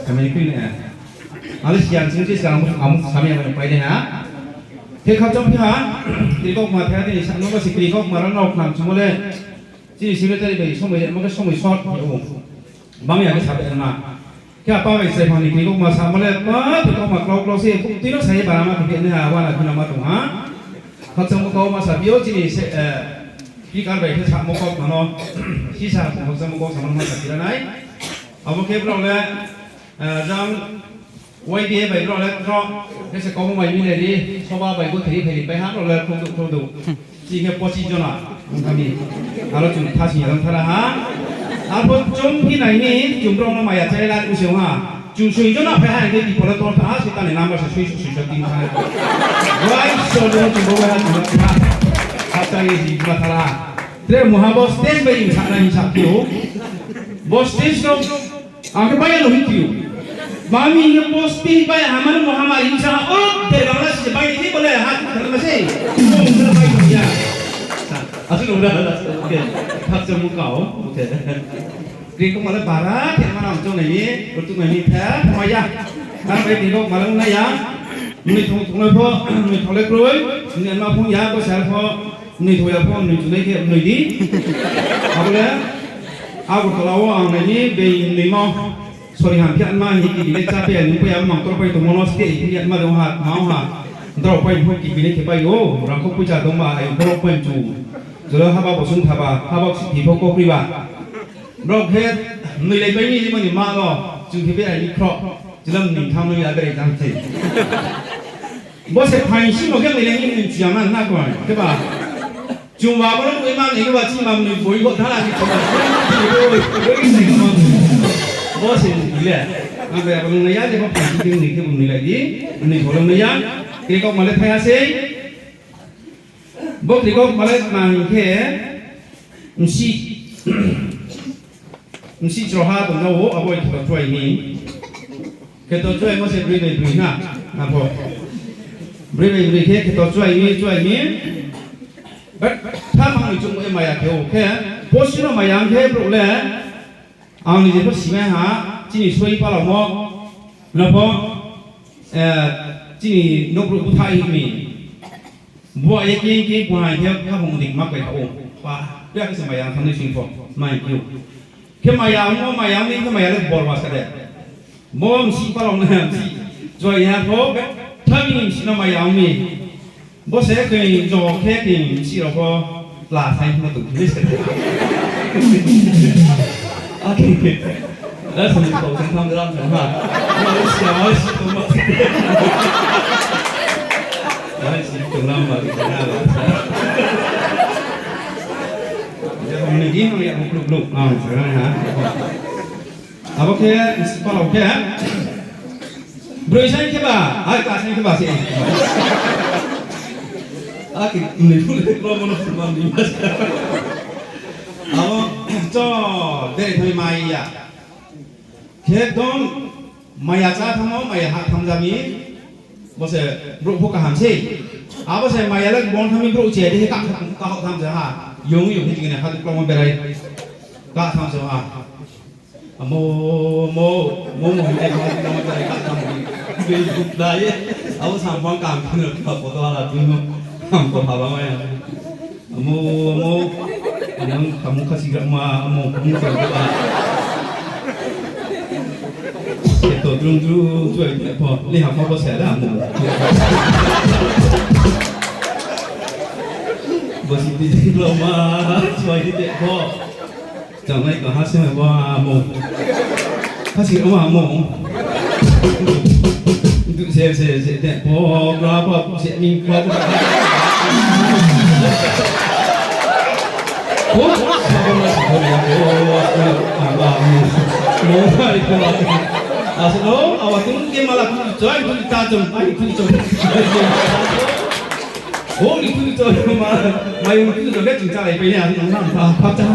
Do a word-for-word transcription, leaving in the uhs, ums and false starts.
Khamai ni kri ne. Ale siyan sing se siyan ang, ang sami ang pai ne ha. Khe khakchang phi ha. Kri kok ma the ha tini sa no ba si kri kok ma rao no kham chumo le. Chini secretary bai somoi mo khe somoi short phi ou. Bang ya khe sabe ma. Khe apa bai se phang ni kri kok ma sa mo le pa kri kok ma klau klau se. Tui no sa ye bara ma khe ne ha wa na khe na ma tong ha. Khakchang mo kau ma sa phi ou chini se, eh, speaker bai khe sa mo kok ma no. Si sa khakchang mo kok sa ma no ma sa phi ra nai. Abo khe brao le, eh, jang Y D A bai brao le tro, khe se kau bai mi le ri, soba bai bo theri phai ri pai ha, brao le khrudu, khrudu. Chi khe pochis jona, ong thani. Aro chung thasing ya lang thara ha. Arphuh chung phi nai ni, chung brao no maya chai la kusing ha. Chung soi jona phai ha, hing khe bipole tor tha ha, se tani number se soi, soi, soi, soi, tin tha ha. Wai so dong chung bo ha, chung ha. Khakchang ye si ma thara ha. Tre muha bo stage bai ing sa nai ing sa phi ou. Bo stage no Ang khe bai ya no hing phi ou. Mami hing khe post pi bai ya ha mani muha ma ring sa ha, o, de bang la si bai ni khe bo le ha, thang ma se. Bo hing khe bai ya. Asuh no ra, okay. Khakchang mo kau, okay. Kri kok ma le bara, khe ma nang chong nai ni, bo tu nai ni the, ma ya. Ang bai kri kok ma le nai ya. Mui thong thong le pho, mui thong le kroi, mui ma phung ya, bo sa pho. Mnoi thoi ya pho, mnoi chunai khe mnoi di. Abo le, Agartala wo ang nai ni bei mnoi ma, sori ham phi anma, hing khe kibi le chá phi ya, nung pho ya, mang toro pai tongmo no, state phi ya, ma dong ha, ma ha. Drao pai pho kibi le khe pai ou, rang kho poicha dong ba, ai, borok pai chu. Jora haba bosong thaba, haba si phi pho kokri ba. Brao khe, mnoi lai pai ni, mani ma no, chung khe berai ni khro, chilam ni tham no ya berai jang se. Bo se phaing si mo khe mnoi lai ni mnoi chiya man na koi, khe ba. Chung ba bo no tui man ni khe ba chi ma mnoi boi bo thara ni khe ba. Bo se mnoi le. Ang ba bo nung nai ya, je bo phaing si khe mnoi khe bo mnoi lai di, mnoi bo nung nai ya. Kri kok ma le thai ha sei. Bo kri kok ma le ma hing khe, msi, msi chroha tong no wo, abo kheto chuai mi. Kheto chuai mo se broi bai broi na, na pho. Broi bai broi khe kheto chuai mi, chuai mi. But, tha mang ni chung mo e maya khe ou khe, post no maya ang khe brouh le, Ang ni je pho simai ha, chini soi palamo, no pho, eh, chini nouhbrouh búthaih hing mi. Bo ye king king bo hai khe khaphang dik ma pai ha ou. Pa, ya khe se maya ang thangnai sing pho, mai khe ou. Khe maya ang mo, maya ang ni khe maya le bor wa sa de. Bo msi palamo na msi. Choi ya pho, tha mi ni msi no maya ang mi. Bo se khe jo khe khe si rao pho la sai ma tong khe se. Akhe khe. Da song kau song tham ram tham ha. Ma si ma si tong ma. Ma si tong ram ma si na ba. Ya ni di no ya bluk bluk. Ah, sa ha. Abo khe, palao khe, broi sai khe ba, ai ka sai khe ba se. Akhe ni phul khe bo mono phul ma ni ma. Abo, cho, de thai mai ya. Khe dong, maya chá thanngmo, maya ha thanng ja mi. Bo se brouh pho kaham sei. Abo se maya le bong thanng mi brouh che de khe ka, ka hok thanng se ha. Yong yong khe chini ha dukla mo berai. Ka thanng se ha. Amo, mo, mo, mo, mo, mo, mo, mo, mo, mo, mo, mo, mo, mo, abo samphang kam khe no ka photo hala tui no. Ham ko haba maya. Amo, amo, nang kamu kasi gak ma, amo, kamu kasi gak ma. Keto drung drung, cuai ni po, ni hamo bo se ada, amo. Bo si di di lo ma, cuai di te po. Chang nai ka ha se ma ba mo. Ha si ma mo. Du se se se de po bla ba se mi ba. Ko sa ba ma ko ya ko ba mo. Mo ba ko. Asno awa tung ke mala ku choi ku ta chom ai ku chom. O ni tu to ma, mai ni tu to ke ching cha lai pe ne, a nang nang pa pa cha.